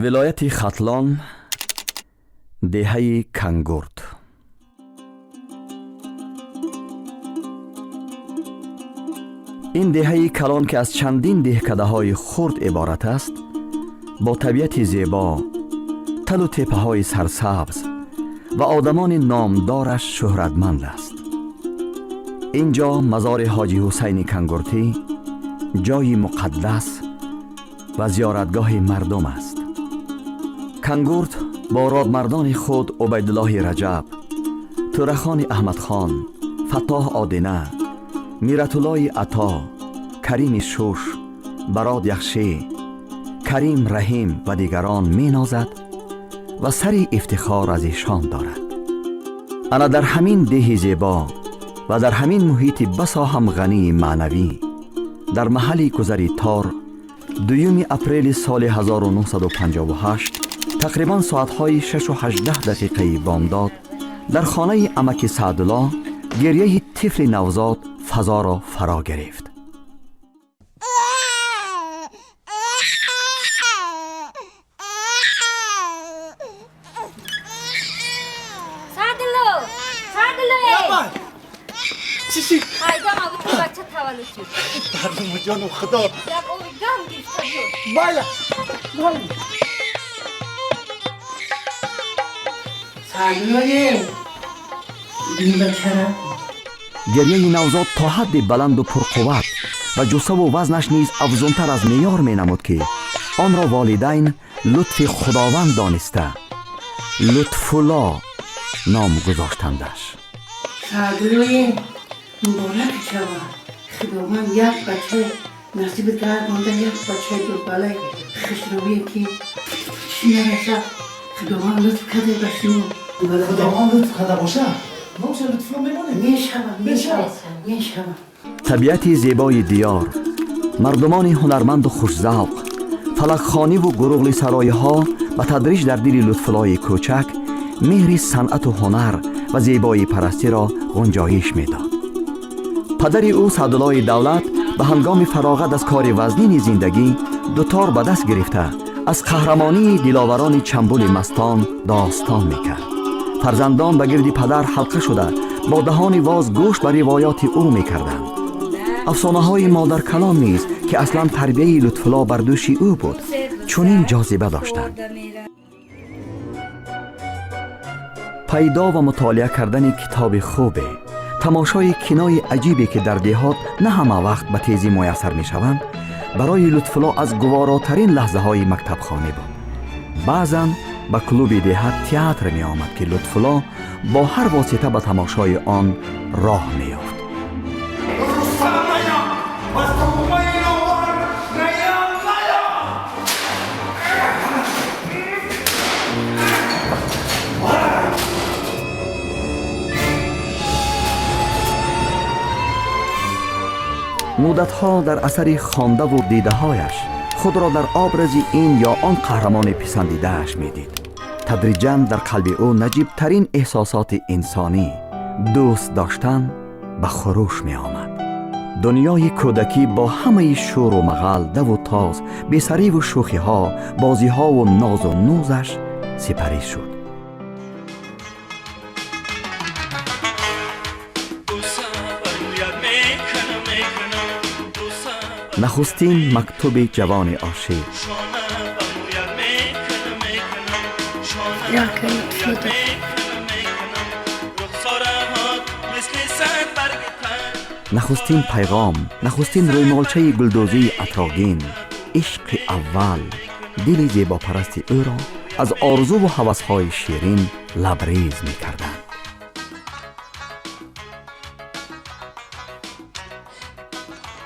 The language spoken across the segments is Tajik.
Вилояти Хатлон, деҳаи Кангурт. Ин деҳаи калон, ки аз чандин деҳкадаҳои хурд иборат аст, бо табиати зебо, талу теппаҳои сарсабз ва одамони номдораш шӯҳратманд аст. Ин ҷо мазори Ҳоҷи Ҳусайни Кангуртӣ ҷойи муқаддас ва зиёратгоҳи мардум аст. Кангурт бо родмардони худ Убайдуллоҳи Раҷаб, Тӯрахони Аҳмадхон, Фаттоҳ Одина, Миратуллои Ато, Карими Шуш, Барод Яхшӣ, Карим Раҳим ва дигарон менозад ва сари ифтихор аз эшон дорад. Ана дар ҳамин деҳи зебо ва дар ҳамин муҳити басо ҳам ғании маънавӣ, дар маҳалли гузари тор, 2 апрели соли 1958, тақрибан соатҳои 6:18 дақиқаи бомдод, дар хонаи амаки Саъдулло гирьяи тифли навзод фазоро фаро гирифт. Саъдулло, Саъдулло! Ҳайдам, абу бача таваллуд шуд. Ҷону худо! Як оби гам гирифта биё. Майла, майла. Саъдуллое, ин бачара. Гирьяи навзод то ҳадди баланду пурқувват ва ҷуссаву вазнаш низ афзунтар аз меъёр менамуд, ки онро волидайн лутфи Худованд дониста, Лутфулло ном гузоштандаш. Саъдуллое, муборак шава. Худованд як бача насибат гардонда, як бачаи дурбалаи хушрӯие, ки чӣ нараса. Худованд лутф карда ба шумо. Худованд лутф карда боша, номша Лутфулло мемонем. Мешава, мешава, мешава. Табиати зебои диёр, мардумони ҳунарманду хушзавқ, фалакхониву гуруғли сароиҳо ба тадриҷ дар дили Лутфуллои кӯчак меҳри санъату ҳунар ва зебоипарастиро ғунҷоиш медод. Падари ӯ, Саъдуллои Давлат, ба ҳангоми фароғат аз кори вазнини зиндагӣ дутор ба даст гирифта, аз қаҳрамонии диловарони Чамбули мастон достон мекард. Фарзандон ба гирди падар ҳалқа шуда, бо даҳони воз гӯш ба ривоёти ӯ мекарданд. Афсонаҳои модаркалон низ, ки аслан тарбияи Лутфулло бар дӯши ӯ буд, чунин ҷозиба доштанд. Пайдо ва мутолиа кардани китоби хубе, тамошои кинои аҷибе, ки дар деҳот на ҳама вақт ба тезӣ муяссар мешаванд, барои Лутфулло аз гуворотарин лаҳзаҳои мактабхонӣ буд. Баъзан ба клуби деҳа театр меомад, ки Лутфулло бо ҳар восита ба тамошои он роҳ меёфт. Рустам, аз тугмаи номвар наям, наям. Муддатҳо дар асари хондаву дидаҳояш худро дар образи ин ё он қаҳрамони писандидааш медид. Тадриҷан дар қалби ӯ наҷибтарин эҳсосоти инсонӣ, дӯст доштан, ба хуруш меомад. Дунёи кӯдакӣ бо ҳамаи шӯру мағал, даву тоз, бесариву шӯхиҳо, бозиҳову нозу нузаш сипарӣ шуд. Нахустин мактуби ҷавони ошиқ. Як Лутфулло. Нахустин пайғом, нахустин рӯймолчаи гулдӯзии атрогин, ишқи аввал дили зебопарасти ӯро аз орзуву ҳавасҳои ширин лабрез мекарданд.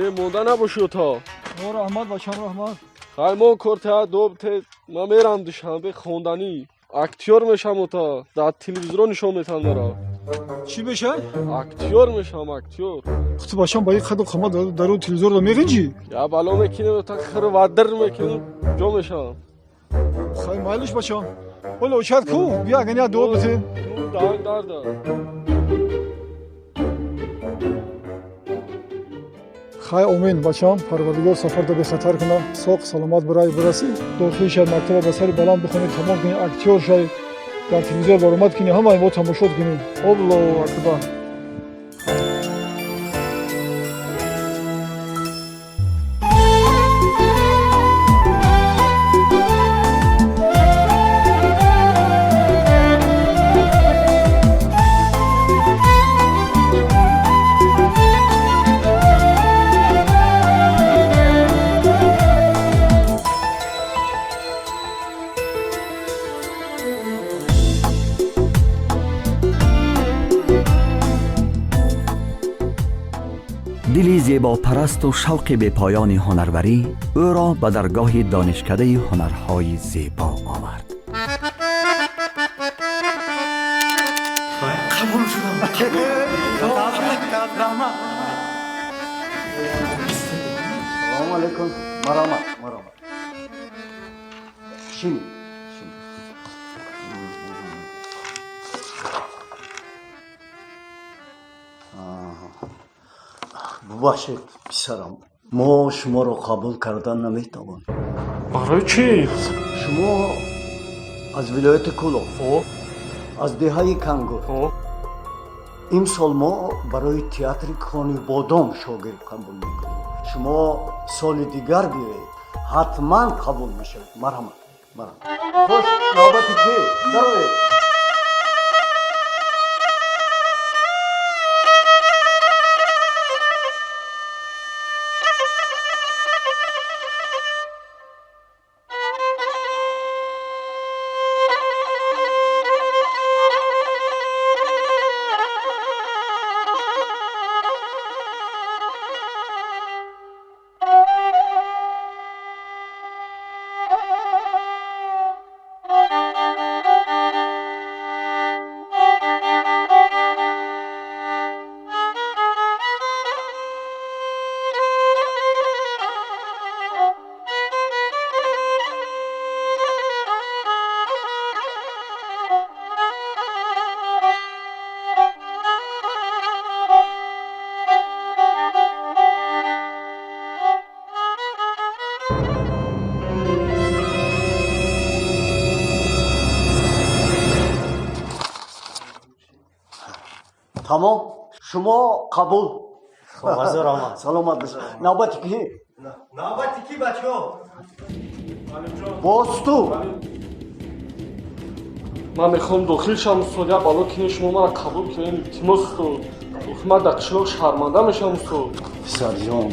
Э, монда набошӣ то. О, раҳмат, бачам, раҳмат. Хай, мо кор доб те, ман мерам Душанбе хонданӣ, актёр мешам, ота, дар телевизорон нишон метам маро. Чӣ мешай? Актёр мешам, актёр. Хути, бачам, ба ин қаду қомат дар он телевизорро меғинҷӣ? Я бало мекунем, ота, хир вадир мекунем, ҷо мешавам. Хай, майлиш, бачам. Ҳоло очат ку, бия, агар як дуо битем. Даҳан дарда. Хай, омин, бачам, Парвардигор сафарда бехатар куна, соқ саломат барай бирасӣ, дохил шай, мактаба ба сари баланд бихонӣ, тамом кунӣ, актёр шай, дар телевизор баромад кунӣ, ҳамаи мо тамошо кунӣ. Аллоҳу акбар. Дили зебопарасту шавқи бепоёни ҳунарварӣ ӯро ба даргоҳи донишкадаи ҳунарҳои зебо овард. Қабул шудам. Раҳмат. Салому алейкум. Марамат, марамат. Шинед, шинед. Бубахшед, писарам, мо шуморо қабул кардан наметавонем. Барои чӣ? Шумо аз вилояти Кӯлоб, Хоб. аз деҳаи Кангур. Хоб. Имсол мо барои театри Кони Бодом шогирд қабул мекунем. Шумо соли дигар биёед, ҳатман қабул мешавед. Марҳамат, марҳамат. Хош, навбати ки? Дароед. Тамом, шумо қабул. Ҳазор омад. Саломат бошед. Навбати ки? Навбати ки, бачаҳо? Боз ту? Ман мехоҳам дохил шавам, устод, як бало кине, шумо мара қабул кунед, илтимос, устод. Охир ман дар қишлоқ шарманда мешавам, устод. Писарҷон,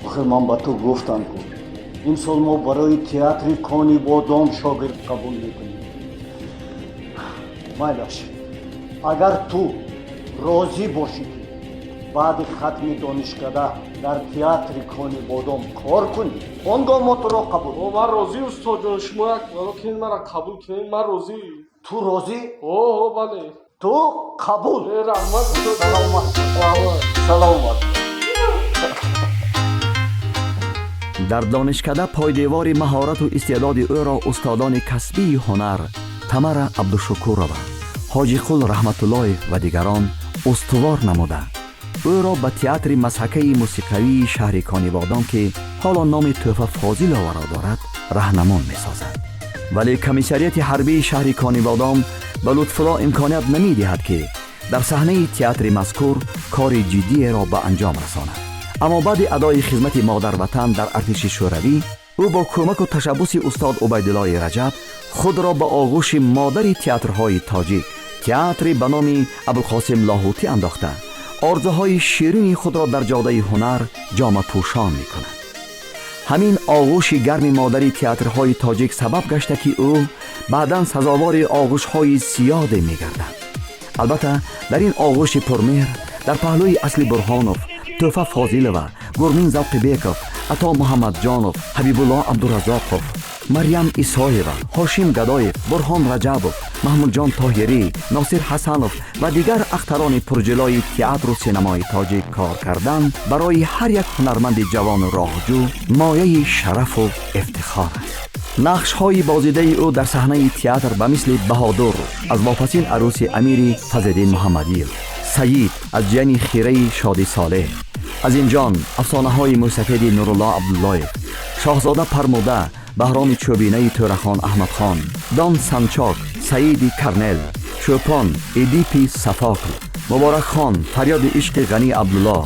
охир ман ба ту гуфтам ку, имсол мо барои театри Кони Бодом шогирд қабул мекунем. Майлаш, агар ту розӣ бошӣ, ки баъди хатми донишкада дар театри Кони Бодом кор кунӣ, он гоҳ мо туро қабул. О, ман розӣ, устодҷон, шумо як бало кинед, мара қабул кунед, ман розӣ. Ту розӣ? О, бале. Ту қабул. Раҳмат, устод. Саломат. Раҳмат. Саломат. Дар донишкада пойдевори маҳорату истеъдоди ӯро устодони касбии ҳунар Тамара Абдушукурова, Ҳоҷиқул Раҳматуллоев ва дигарон устувор намуда, ӯро ба театри мазҳакаи мусиқавии шаҳри Конибодом, ки ҳоло номи Тӯҳфа Фозиловаро дорад, раҳнамон месозад. Вале комиссарияти ҳарбии шаҳри Конибодом ба Лутфулло имконият намедиҳад, ки дар саҳнаи театри мазкур кори ҷиддиеро ба анҷом расонад. Аммо баъди адои хизмати модарватан дар артиши Шӯравӣ, ӯ бо кӯмаку ташаббуси устод Убайдуллои Раҷаб худро ба оғӯши модари театрҳои тоҷик, театре ба номи Абулқосим Лоҳутӣ андохта, орзуҳои ширини худро дар ҷодаи ҳунар ҷомапӯшон мекунад. Ҳамин оғӯши гарми модари театрҳои тоҷик сабаб гашта, ки ӯ баъдан сазовори оғӯшҳои зиёде мегардад. Албатта, дар ин оғӯши пурмеҳр дар паҳлӯи Асли Бурҳонов, Тӯҳфа Фозилова, Гурмин Завқибеков, Ато Муҳаммадҷонов, Ҳабибулло Абдуразоқов, Марьям Исоева, Ҳошим Гадоев, Бурҳон Раҷабов, Маҳмудҷон Тоҳирӣ, Носир Ҳасанов ва дигар ахтарони пурҷилои театру синамои тоҷик кор кардан барои ҳар як ҳунарманди ҷавону роҳҷӯ мояи шарафу ифтихор аст. Нақшҳои бозидаи ӯ дар саҳнаи театр ба мисли Баҳодур аз вопасин арӯси амири Фазлиддин Муҳаммадиев, Саид аз ҷияни хираи Шоди Солеҳ, Азимҷон, афсонаҳои мӯйсафеди Нурулло Абдуллоев, Шоҳзода Пармуда, Баҳроми Чӯбинаи Тӯрахон Аҳмадхон, Дон Санчок, Саиди Карнел, Чӯпон, Эдипи Сафокл, Муборакхон, Фарёди ишқи Ғанӣ Абдулло,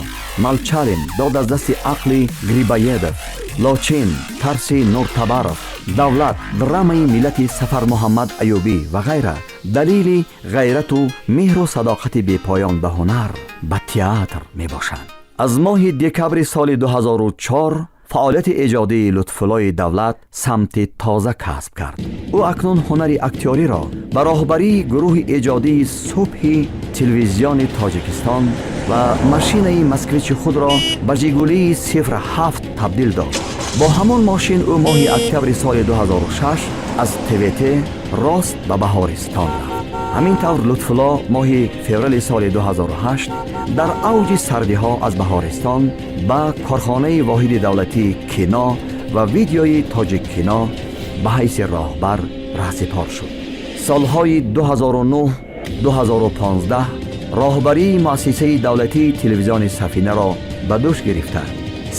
Малчалин, Дод аз дасти ақли Грибоедов, Лочин, Тарси Нуртабаров, Давлат, драмаи миллати Сафармуҳаммад Аюбӣ ва ғайра далели ғайрату меҳру садоқати бепоён ба ҳунар, ба театр мебошанд. Аз моҳи декабри соли 2004 фаъолияти эҷодии Лутфуллои Давлат самти тоза касб кард. Ӯ акнун ҳунари актёриро ба роҳбарии гурӯҳи эҷодии субҳи Телевизиони Тоҷикистон ва машинаи Москвичи худро ба Жигулии 07 табдил дод. Бо ҳамон мошин ӯ моҳи октябри соли 2006 аз ТВТ рост ба Баҳористон рафт. Ҳамин тавр, Лутфулло моҳи феврали соли 2008 дар авҷи сардиҳо аз Баҳористон ба корхонаи воҳиди давлатии кино ва видеои Тоҷиккино ба ҳайси роҳбар раҳсипор шуд. Солҳои 2009-2015 роҳбарии муассисаи давлатии телевизиони Сафинаро ба дӯш гирифта,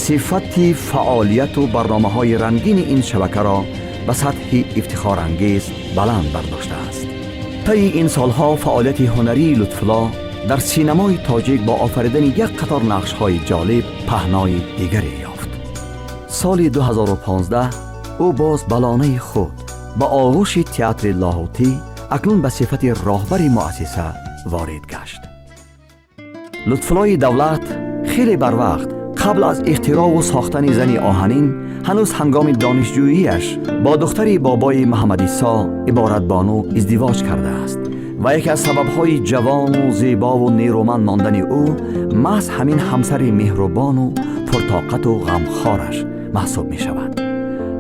сифати фаъолияту барномаҳои рангини ин шабакаро ба сатҳи ифтихорангез баланд бардоштааст. Таи ин солҳо фаъолияти ҳунарии Лутфулло дар синамои тоҷик бо офаридани як қатор нақшҳои ҷолиб паҳнои дигаре ёфт. Соли 2015 ӯ боз ба лонаи худ, ба оғӯши театри Лоҳутӣ, акнун ба сифати роҳбари муассиса ворид гашт. Лутфуллои Давлат хеле барвақт, қабл аз ихтироъу сохтани зани оҳанин, ҳанӯз ҳангоми донишҷӯияш бо духтари бобои Муҳаммадисо Иборатбону издивоҷ кардааст ва яке аз сабабҳои ҷавону зебову нерӯманд мондани ӯ маҳз ҳамин ҳамсари меҳрубону пуртоқату ғамхораш маҳсуб мешавад.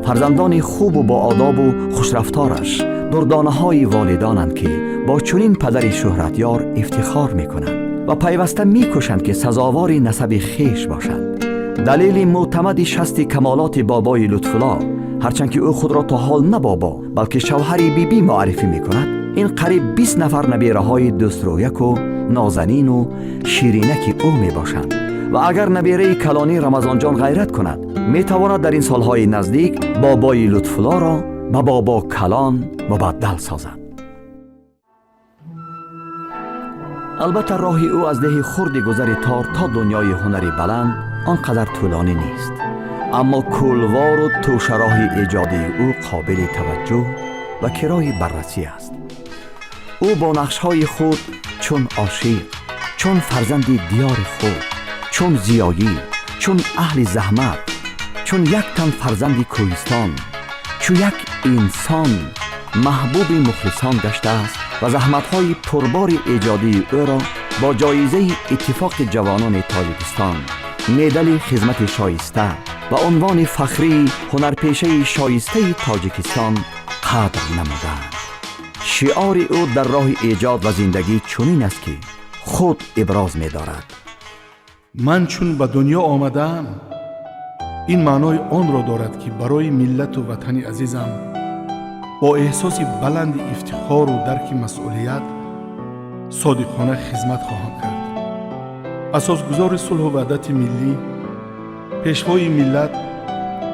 Фарзандони хубу боодобу хушрафтораш дурдонаҳои волидонанд, ки бо чунин падари шӯҳратёр ифтихор мекунанд ва пайваста мекӯшанд, ки сазовори насаби хеш бошанд. Далели мӯътамади 60 камолоти бобои Лутфулло, ҳарчанд ки ӯ худро то ҳол на бобо, балки шавҳари бибӣ муаррифӣ мекунад, ин қариб 20 нафар набераҳои дӯстрӯяку нозанину ширинаки ӯ мебошанд. Ва агар набераи калонӣ Рамазонҷон ғайрат кунад, метавонад дар ин солҳои наздик бобои Лутфуллоро ба бобо калон мубаддал созад. Албатта, роҳи ӯ аз деҳи хурди Гузари Тор то дунёи ҳунари баланд он қадар тӯлонӣ нест, аммо кӯлвору тӯшароҳи эҷодии ӯ қобили таваҷҷӯҳ ва кирои баррасӣ аст. Ӯ бо нақшҳои худ чун ошиқ, чун фарзанди диёри худ, чун зиёӣ, чун аҳли заҳмат, чун як тан фарзанди кӯҳистон, чу як инсон маҳбуби мухлисон гаштааст ва заҳматҳои пурбори эҷодии ӯро бо ҷоизаи Иттифоқи ҷавонони Тоҷикистон, медали хизмати шоиста ва унвони фахрии ҳунарпешаи шоистаи Тоҷикистон қадр намуданд. Шиори ӯ дар роҳи эҷод ва зиндагӣ чунин аст, ки худ иброз медорад: Ман чун ба дунё омадаам, ин маънои онро дорад, ки барои миллату ватани азизам бо эҳсоси баланди ифтихору дарки масъулият содиқона хизмат хоҳам кард. Асосгузори сулҳу ваҳдати миллӣ, Пешвои миллат,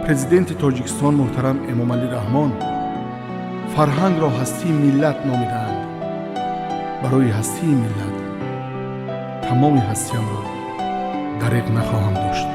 Президенти Тоҷикистон муҳтарам Эмомалӣ Раҳмон фарҳангро ҳастии миллат номидаанд. Барои ҳастии миллат тамоми ҳастиямро дареғ нахоҳам дошт.